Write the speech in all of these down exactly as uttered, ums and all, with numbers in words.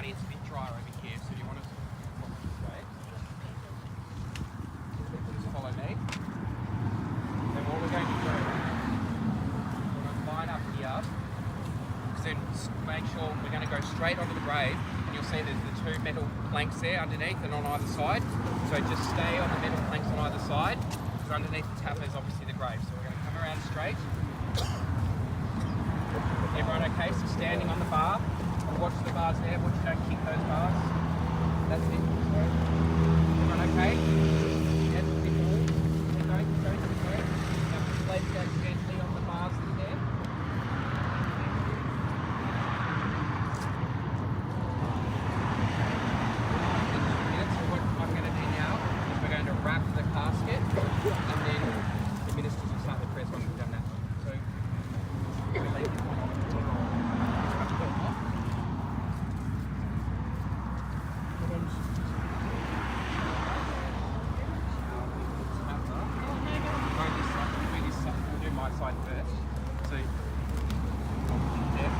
It's a bit dry over here, so you want to, just follow me. Then what we're going to do, we're going to line up here, 'cause then s- make sure we're going to go straight onto the grave, and you'll see there's the two metal planks there underneath and on either side. So just stay on the metal planks on either side, 'cause underneath the tapa is obviously the grave. So we're going to come around straight. Everyone okay? So standing on the bar. Watch the bars there. Watch you don't kick those bars. That's it. Sorry. Everyone okay? Yep, keep going. Keep going, keep going, keep going. Now, place that gently on the bars there. That's what I'm gonna do now is we're going to wrap the casket, and then the ministers will start the prayers when we've done that. So, Go this side, go this side. We'll do my side first. So, yeah.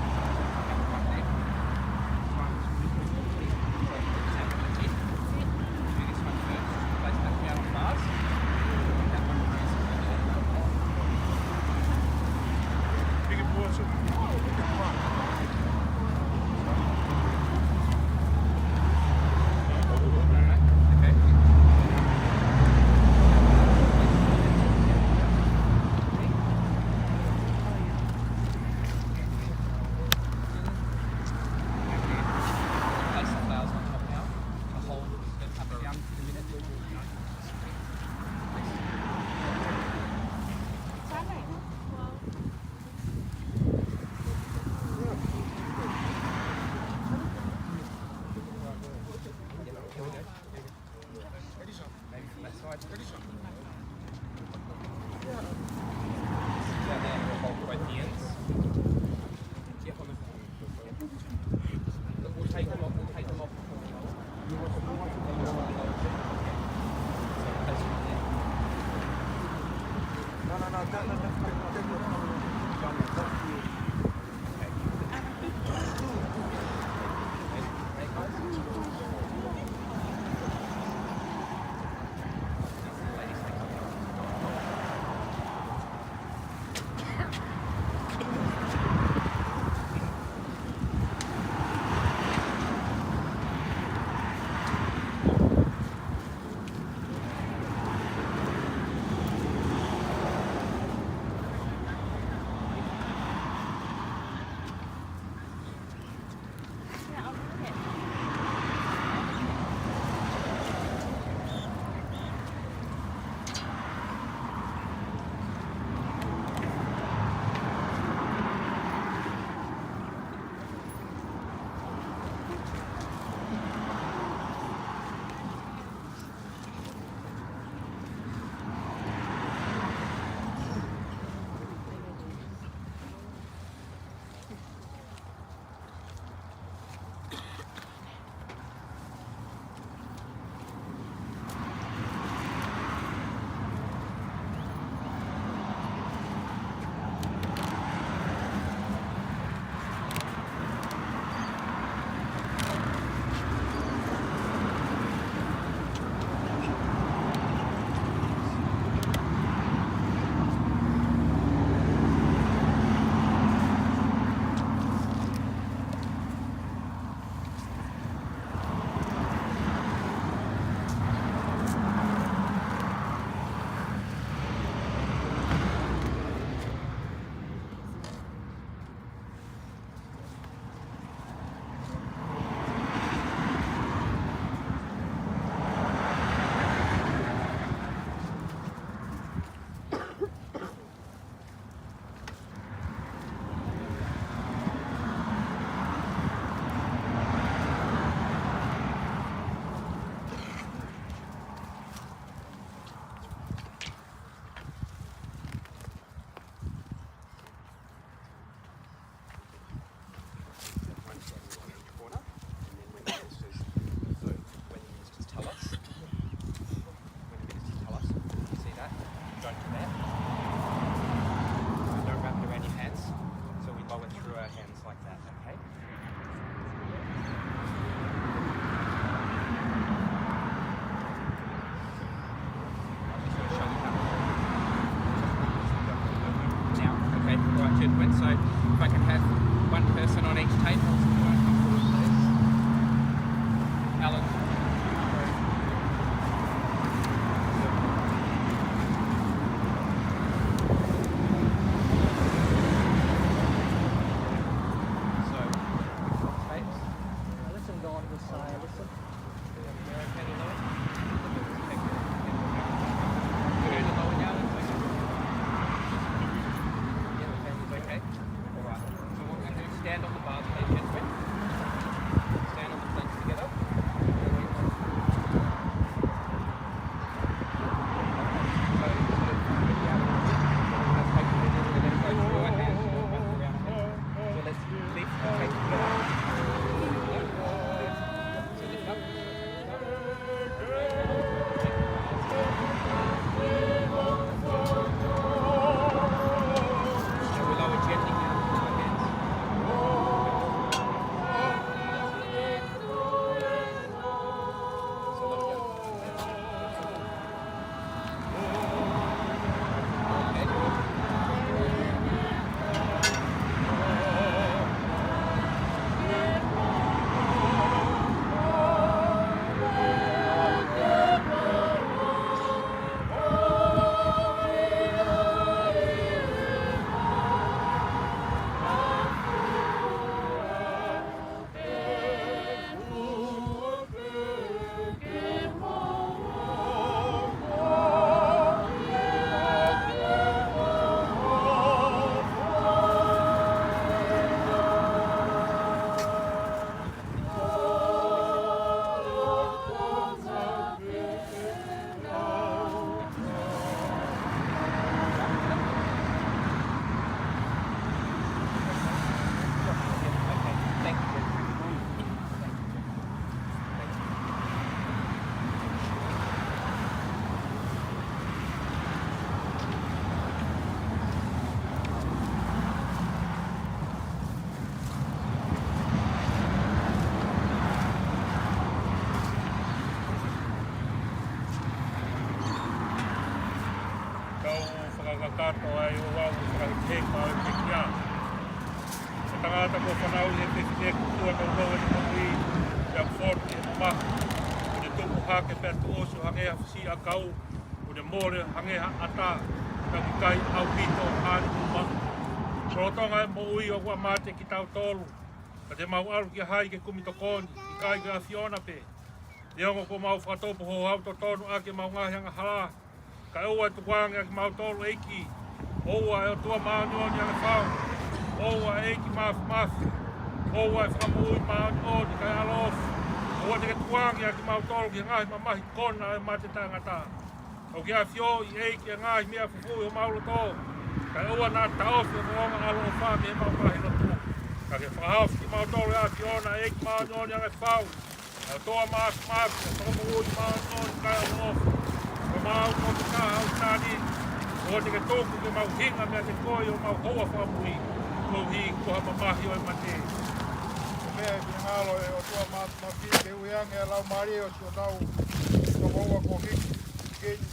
Place the flowers on top now. To hold the puppy down for a minute. Maybe from that side. Sit down there and we'll hold both the ends. Yep, on the, we'll take them off, we'll take them off. No, no, no, don't, no, no, don't, don't, don't, don't. Kuo fanauʻi ʻe he fefine kuo nounou ʻene moʻui, pea fonu ʻi he mamahi. Kuo ne tupu hake pea tuʻusi ʻo hangē ha fisiʻi ʻakau, kuo ne mole ʻo hangē ha ʻata, naʻe ʻikai ʻaupito haʻane tuʻu maʻu. Ko e lolotonga ʻo e moʻui ʻoku mate kitautolu, ka te mau ʻalu kia hai ke kumi tokoni? ʻIkai ko e ʻAfiona pē? Neongo kuo mau fakatupu houhau totonu ʻaki ʻemau ngaahi angahala, kae ʻoua ʻe tukuange ʻa kimautolu, ʻEiki. ʻOua ʻe ʻOtua Māʻoniʻoni ʻa e fau. ʻOua ʻe ʻEiki Māfimafi. ʻOua ʻe Fakamoʻui Māʻoniʻoni kae ʻaloʻofa. ʻOua te ke tukuange ʻa kimautolu ki he ngaahi mamahi kona ʻo e mate taʻengata. ʻOku ke ʻafioʻi, ʻEiki, ʻa e ngaahi meʻa fufū ʻi homau loto. Kae ʻoua naʻa taʻofi ʻa e fofonga ʻaloʻofa mei heʻemau ngaahi lotu. Ka ke fakahaofi kimautolu ʻe he ʻAfiona, ʻEiki Māʻoniʻoni ʻa e fau. ʻA e ʻOtua Māfimafi, ʻa e Fakamoʻui Māʻoniʻoni kae ʻaloʻofa. Ko homau motu ka au tani. ʻOua te ke tuku ke mau hinga meiate koe ʻi homau houa fakamoʻui, koeʻuhi ko ha mamahi ʻo e mate. Ko e meʻa ʻe finangalo ʻe he ʻOtua Māfimafi ke ui ange ʻa e laumālie ʻo siʻotau tokoua ko Hiki Kini.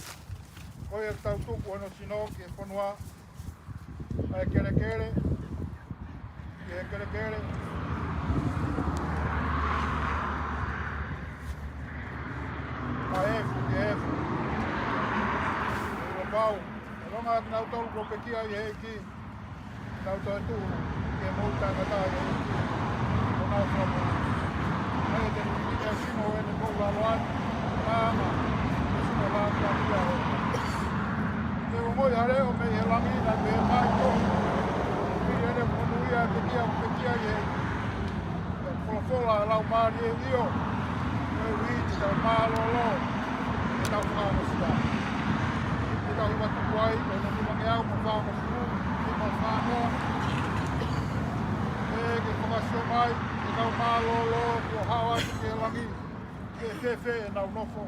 Ko ia ʻoku tau tuku hono sino ki he fonua, ʻa e kelekele, ki he kelekele. ʻA e efu ki he efu. Ko e pau, ʻe langa kinautolu kuo pekia ʻi he ʻEiki, nau toetuʻu ki he moʻui taʻengata ʻi he ʻEiki, ʻo nau fakamoʻui. ʻA ia te ne ʻiloʻi ʻa e sino ʻo ʻene moʻulaloa, ʻa e anga ʻo e sino lāngilangi ʻo e ʻOtua. Te u ongoʻi ha leʻo mei he langi naʻe pehē mai, Tohi, fili ʻene monūʻia ʻa e pekia ʻoku pekia ʻi he ʻEiki. Pea folofola ʻa e Laumālie, ʻio, koeʻuhi ke tau mālōlō ʻi heʻetau fakaongosia. Ke tau hiva tuku ai, ko hono nimangeau mo e fāngofulu, nima fā noa. ʻE ke fakasio mai, ke tau mālōlō, kuo hao atu ki he langi, ke fēfē ʻenau nofo.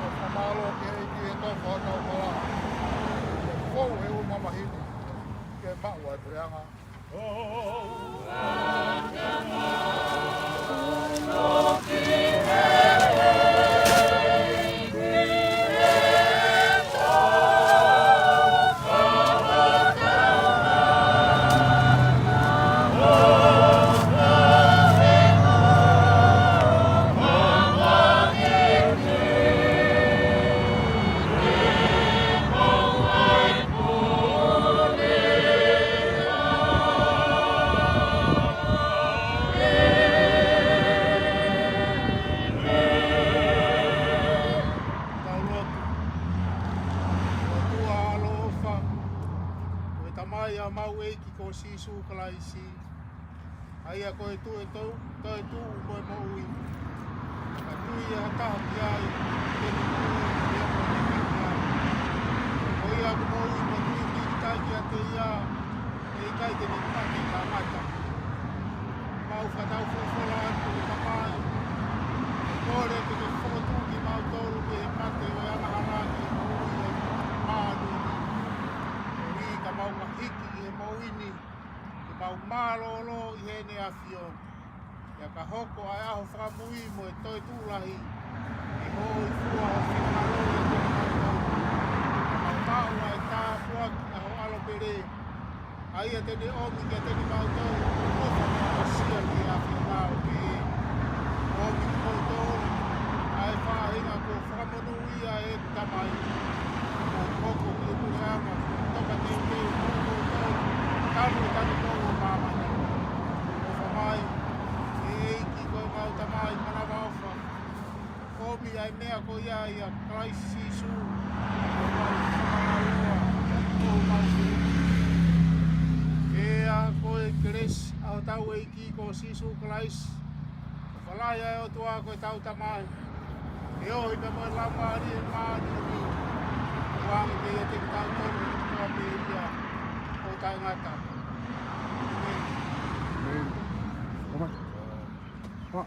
Fakamālō ki he ʻEiki he tofa ʻo hotau hala. Fou he ua mamahi ni, ke maʻu ʻa e puleʻanga. Tau lotu. ʻOtua ʻaloʻofa, ko e Tamai ʻa homau ʻEiki ko Sīsū Kalaisi, ʻa ia ko e toe tuʻu, toe tuʻu mo e moʻui. Ka tui ʻe ha taha ki ai, te ne moʻui, pea mo e ʻikai ki ai. Ko ia ʻoku moʻui mo tui ki ai kiate ia, ʻe ʻikai te ne mate taʻengata. Mau fakatau folofola atu ki he Tamai, ʻo kole ke ke fokotuʻu kimautolu mei he mate ʻo e angahala ki he moʻui ʻo e māʻoniʻoni. Koeʻuhi ka mau mahiki ʻi he moʻui ni, ke mau mālōlō ʻi heʻene ʻAfio. Pea ka hoko ʻa e ʻaho fakamui mo e toetuʻu lahi, ke hōifua ho finangalo ʻiate kimautolu. Ka mau maʻu ʻa e tāpuaki ʻa ho ʻAlo pele, ʻa ia te ne ʻomi kiate kimautolu ʻa e ʻofa mo e ʻosi ʻa e ʻAfiona ʻo pehē: ʻOmi kiate kimautolu ʻa e faʻahinga kuo fakamonūʻia ʻe he Tamai, ʻo hoko ki he puleʻanga, tokanga teuteu kiate kimautolu, talu e tanupou ʻo māmani. ʻOfa mai, ʻe ʻEiki ko ʻemau Tamai, manavaʻofa, ʻomi ʻa e meʻa ko ia ʻia Kalaisi Sīsū, ko homau Fakaʻaloʻofa, ko homau Fili. Pea ko e kelesi ʻa hotau ʻEiki ko Sīsū Kalaisi, ʻofa lahi ʻa e ʻOtua ko ʻetau Tamai, ʻe ohi pea mo e Laumālie Māʻoniʻoni, ʻoange pē ʻiate kitautolu kotoa pē ia ʻo taʻengata. ʻĒmeni. ʻĒmeni. Come on. Come on.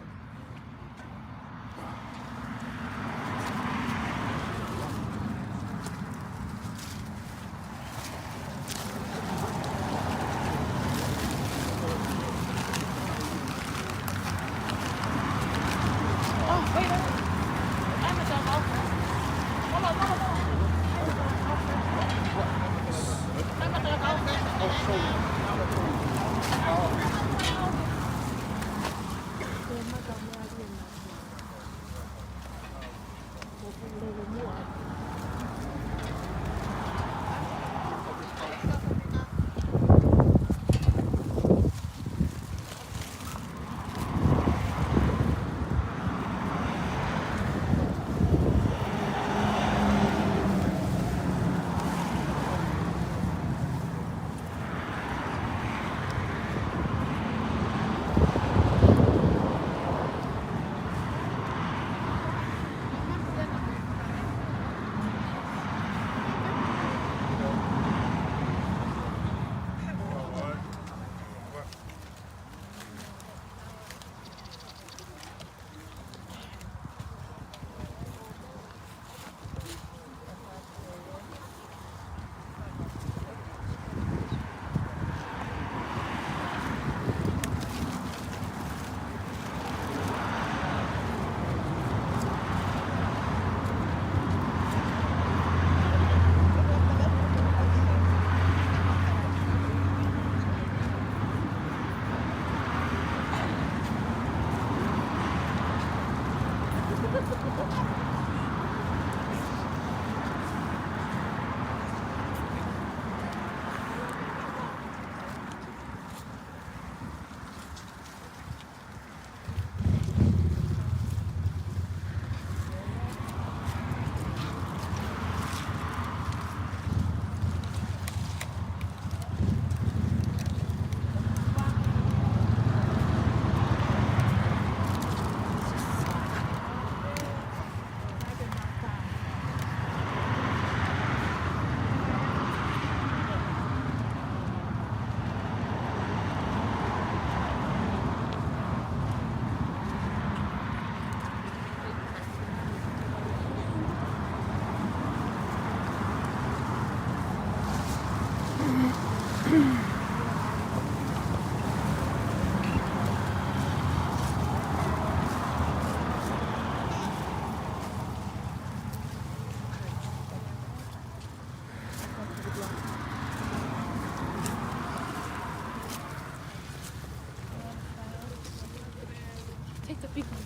Take the big one.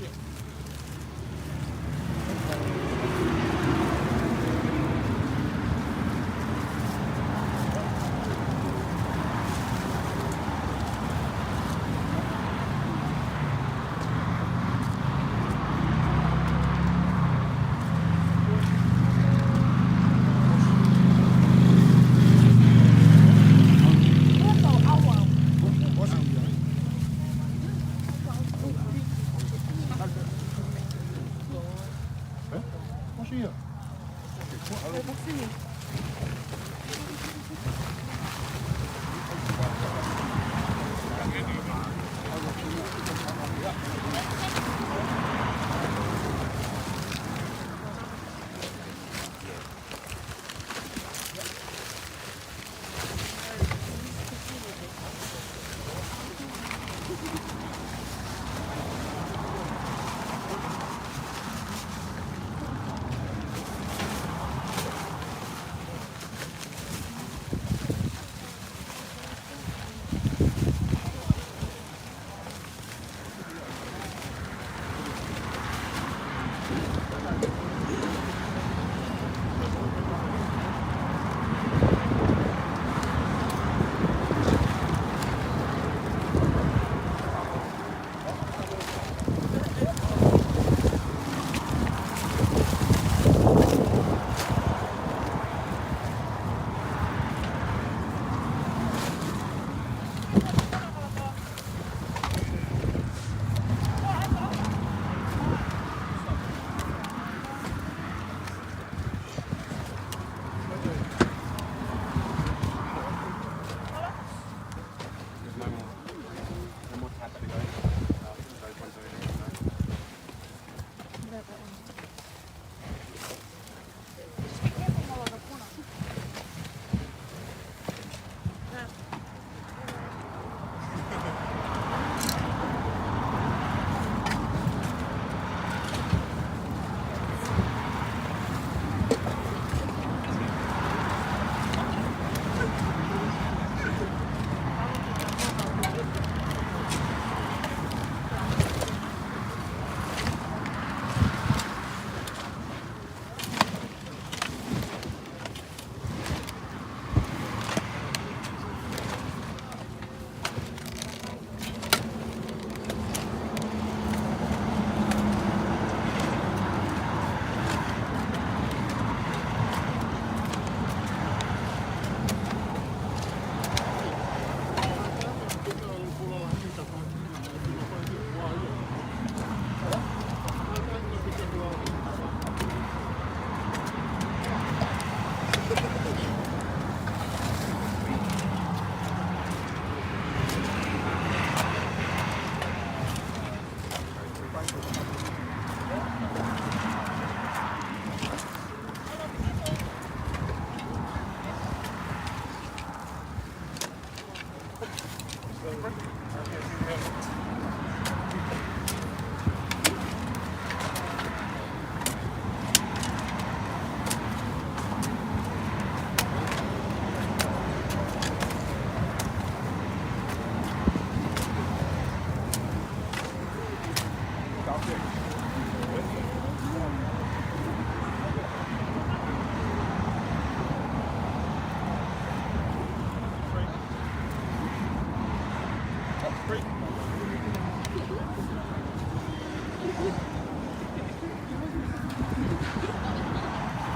Yeah.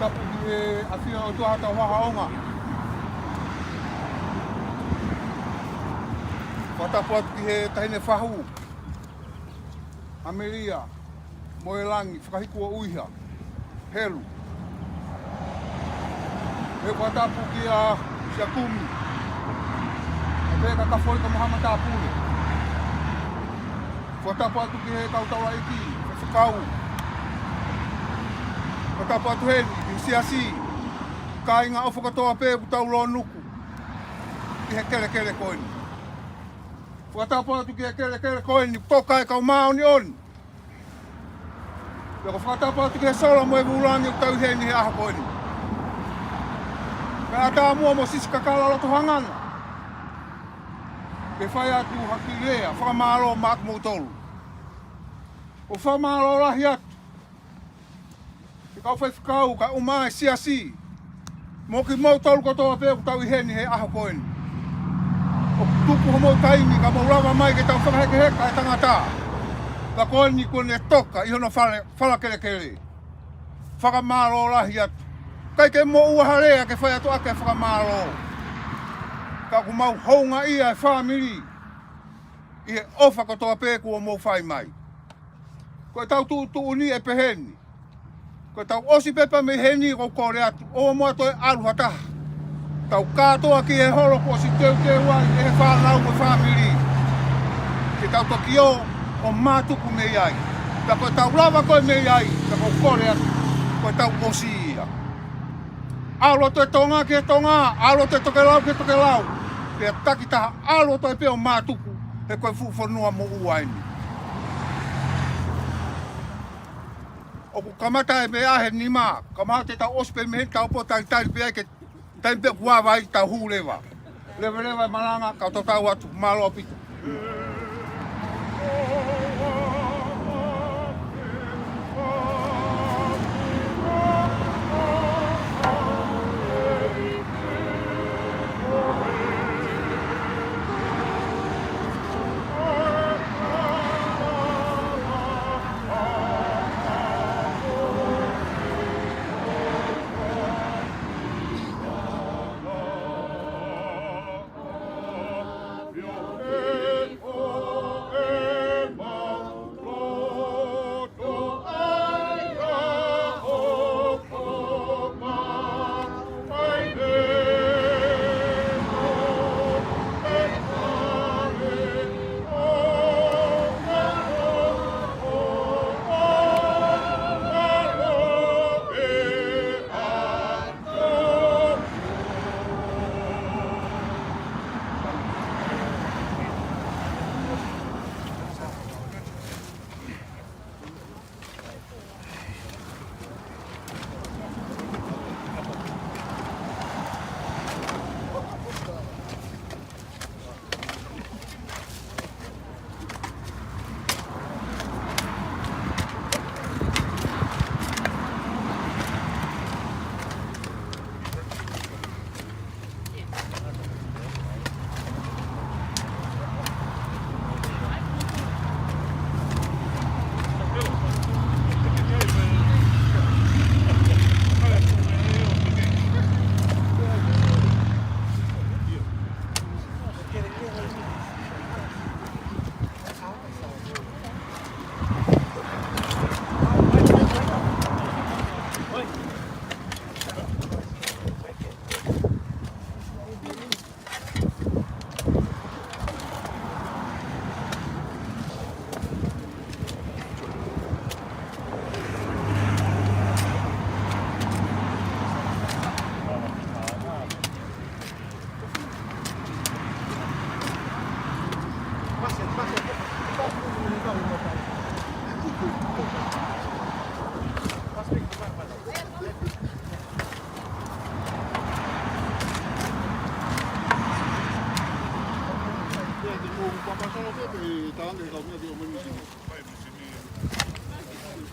Tapu ki he ʻafio ʻa e ʻOtua ʻi hotau haʻonga. Fakatapu atu ki he taʻahine fahu, ʻAmelia Moelangi Fakahiku ʻo ʻUiha, Helu. Pea fakatapu kia Siakumi, pea Kakafoi ka Mahama Tapule. Fakatapu atu ki he kau taulaʻeiki, faifekau. Fakatapu atu heni ki he siasi, kāinga ʻofa kotoa pē ʻoku tau lōnuku ʻi he kelekele ko eni. Fakatapu atu ki he kelekele ko eni, toka e kau māʻoniʻoni. Pea ko e fakatapu atu ki he sola mo e vūlangi ʻoku tau ʻi heni he ʻaho ko eni. Pea ʻatā muʻa mo Sisi Kakala Lotohangana ke fai atu ha kiʻi lea fakamālō maʻa kimoutolu. ʻOku fakamālō lahi atu ki he kau faifekau, kae ʻumaʻā e siasi, mo kimoutolu kotoa pē ʻoku tau ʻi heni he ʻaho ko eni. ʻOku tuku homou taimi ka mou lava mai ke tau fakahekeheka e tangata. Ka ko eni kuo ne toka ʻi hono fale, fala kelekele. Fakamālō lahi atu. ʻIkai ke moʻua ha lea ke fai atu ʻaki e fakamālō. Ka ʻoku mau houngaʻia e fāmili ʻi he ʻofa kotoa pē kuo mou fai mai. Ko ʻetau tuʻutuʻuni ʻe pehē ni. Ko ʻetau ʻosi pē pea mei heni ʻoku ou kole atu, ʻoua muʻa toe ʻalu ha taha. Tau kātoa ki he holo kuo ʻosi teuteu ai ʻe he fānau mo e fāmili. Ke tau toki ō ʻo mātuku mei ai. Pea ko ʻetau lava ko ē mei ai, pea ʻoku ou kole atu, ko ʻetau ʻosi ia. ʻAlu atu e Tonga ki he Tonga, ʻalu atu e tokelau ki he tokelau. Pea takitaha ʻalu atu ai pē ʻo mātuku He ko e fuʻu fonua moʻua eni. ʻOku kamata e meʻa he nima, kamata e tau ʻosi pē mei heni tau pō talitali pē ai ke taimi pē kuo ava ai tau hū leva. Leveleva e malanga, kau tatau atu, mālō ʻaupito.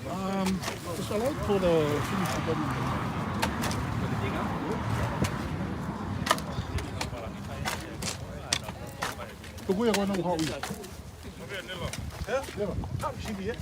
Um, it's all right for the finish. Tuku ia ko ena ʻuha ui. Never. Never. Come, she be here.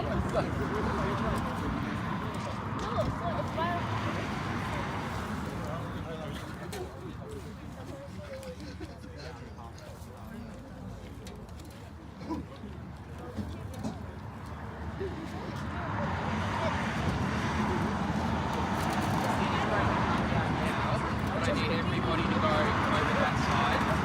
But I need everybody to go over that side.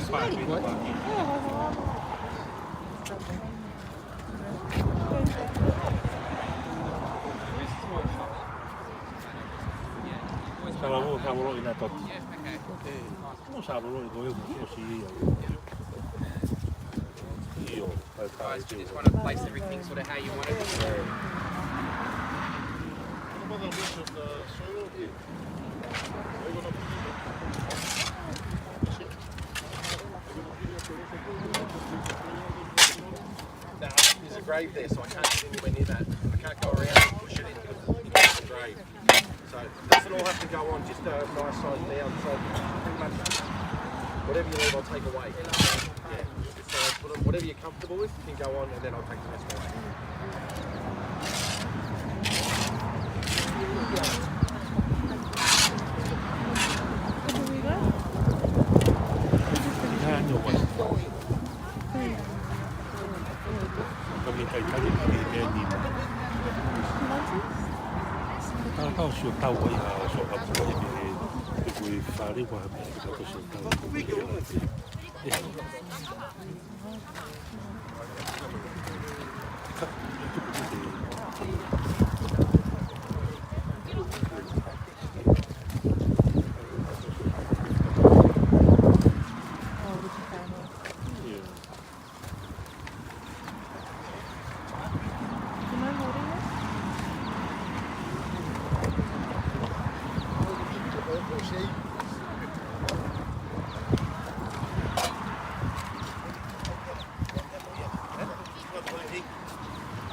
Very good. Tala mo ka mo ina tot. Mo sa mo ko yo ko si. Io. Guys, you just want to place everything sort of how you want it. Now, there's a grave there, so I can't get anywhere near that. I can't go around and push it in, into the grave. So it doesn't all have to go on, just a nice size down. So pretty much whatever you leave, I'll take away. Yeah. So put it, whatever you're comfortable with, you can go on, and then I'll take the rest away. Ka me kai kai ki he meʻa ni. Tau, tau sio tau ai ha sio ka pua he meʻa he, he kui fale kua ha meʻa ka tau sio tau.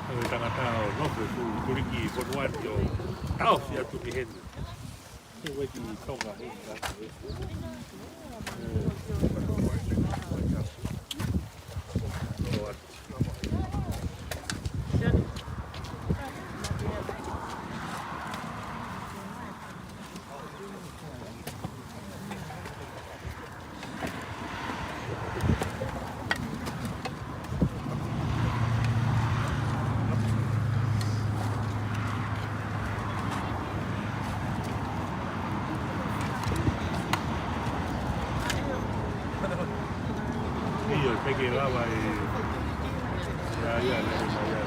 Ko e tangata ʻo nofo ʻi he kuliki fonua ni ʻo taʻofi atu ki heni. He weki Tonga he. ʻIo, te ke lava e. Ia, ia, ia, ia.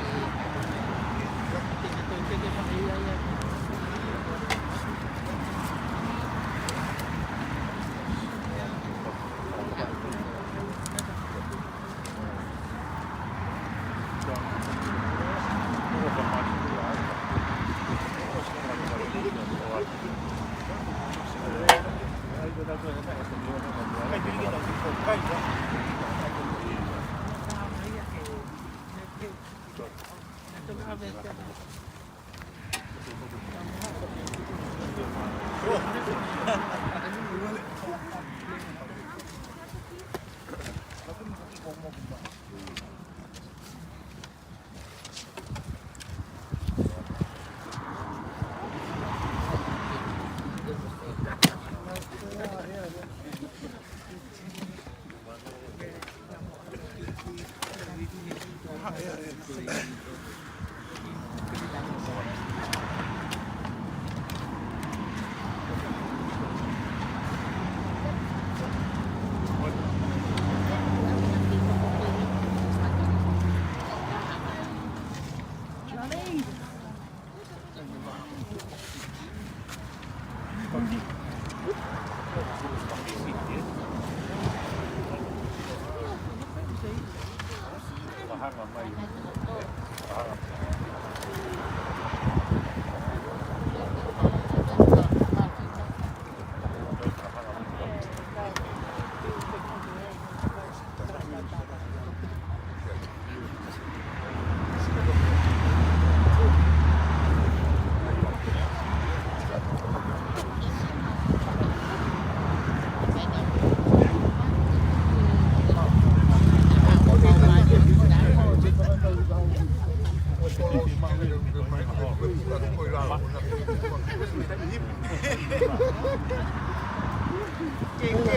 Ke, ke,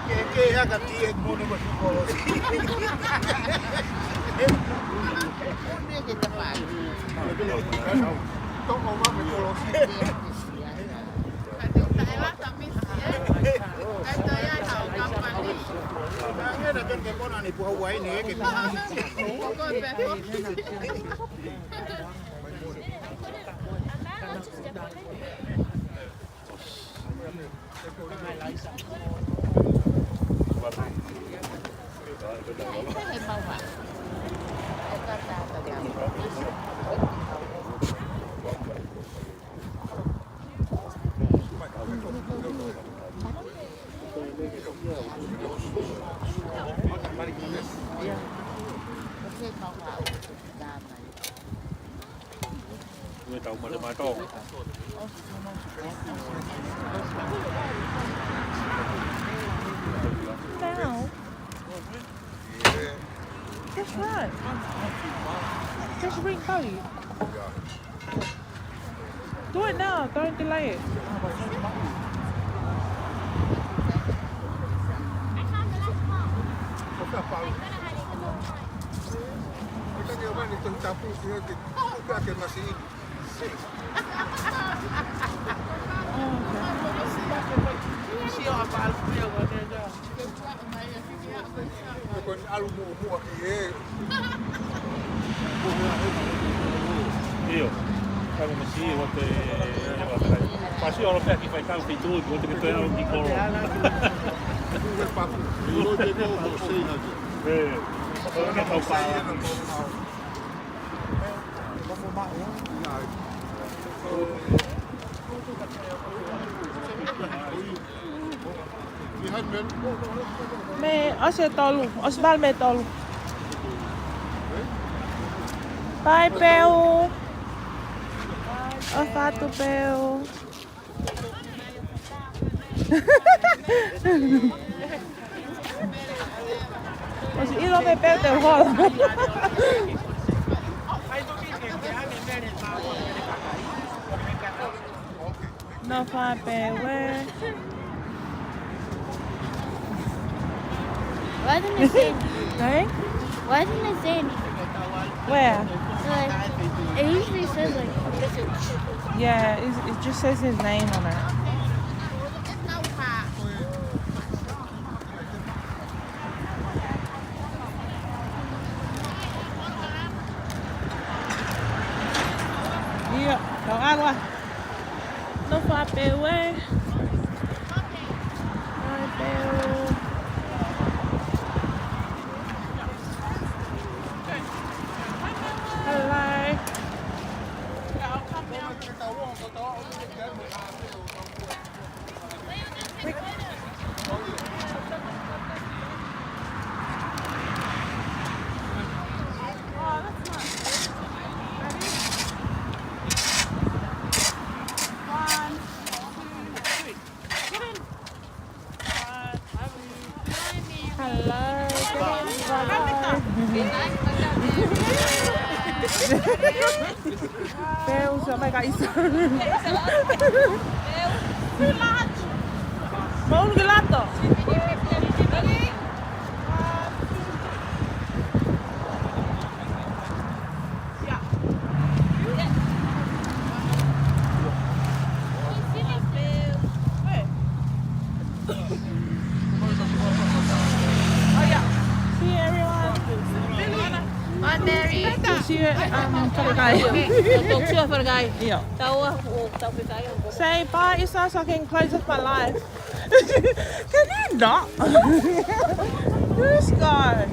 ke, ke haka tie mono mo su kolosi. Toko ma mo kolosi. Ka te taʻela ka misi, ē? Ka te ia hau kampani. Now. Just run. Just ring Cody. Do it now. Don't delay it. ʻIo, kae masi ʻo te pasi ʻo lo pea ki fai tau ki tui, ʻo te ke toe ʻalu ki kolo. ʻE, ʻo te ke tau pa. Mei, ʻosi e tolu, ʻosi vale mei tolu. Bye, Peu. ʻOfa atu, Peu. ʻOsi ʻilo pē Peu te u hola. Nofo ā Peu ē. Why didn't it say anything? Hey? Why didn't it say anything? Where? Like, it usually says, like, yeah, it, it just says his name on it. ʻIo, tau ʻalu ā. Nofo ā Peu ē. Hi, Peu. Hello. Hello. Peu, so mai ka isa. Mau ke lato. See you, everyone. Bye, Mary. We'll see you at, um, Fakakai. Talk to you, Fakakai. Yeah. Tau, uh, tau Fakakai. Say bye, Isa, so I can close up my live. Can you not? This guy.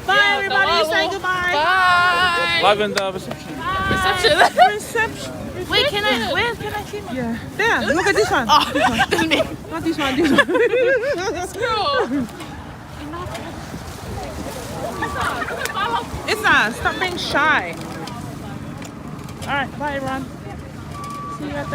Bye, everybody. Say goodbye. Bye. Live in the reception. Reception. Reception. Wait, can I, where can I see my... Yeah. There. Look at this one. Oh, this one. Not this one, this one. This one. Isa, stop being shy. All right, bye, everyone. See you at the